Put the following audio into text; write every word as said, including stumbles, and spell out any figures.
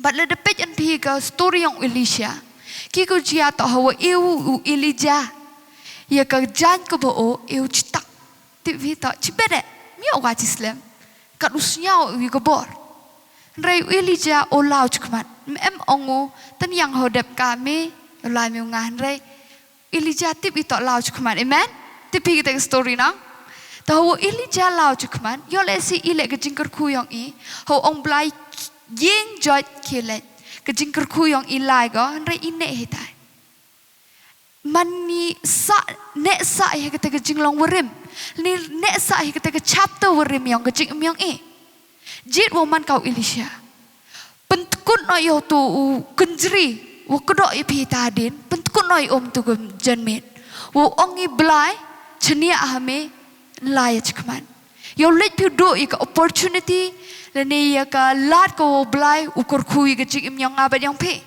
Bad lada peit ïa phi ka story yong u Elisha, ki ko jia to hawa u Elijah, ïa ka jaiñ kaba o u stak. Tip phi to chibet eh, mi o wa chi slem. Kat u sñiaw u ka bor. Hynrei u Elijah u la u chikmat. Em ong u, tang ïa nga ho dep ka me, u la me u nga hynrei. Elijah tip i to la u chikmat. Amen? Tip phi kita ka story nang? To hawa u Elijah la u chikmat, ïoh leh si i leh ka jingkyrkhu yong i, hawa ong Blai ïing joit ki leh. Ka jingkyrkhu yong i lai go, hynrei i neh hitai. Man ni sa, neh sa ïa kata ka jinglong warim. Ni neh sa ïa kata ka chapter warim yong ka jingim yong i. Jied wa man ka u Elisha. Pyntkut noh ïa u tu u kynjri, wa kdoh ïa phi ta din, pyntkut noh ïa um tu ka janmiet. Wa ong i Blai, chania ha me, la ïa chikmat. Ïoh leit phi duh ïa ka opportunity, lane ïa ka lad ka wa Blai, u kyrkhu ïa ka jingim yong nga bad yong phi.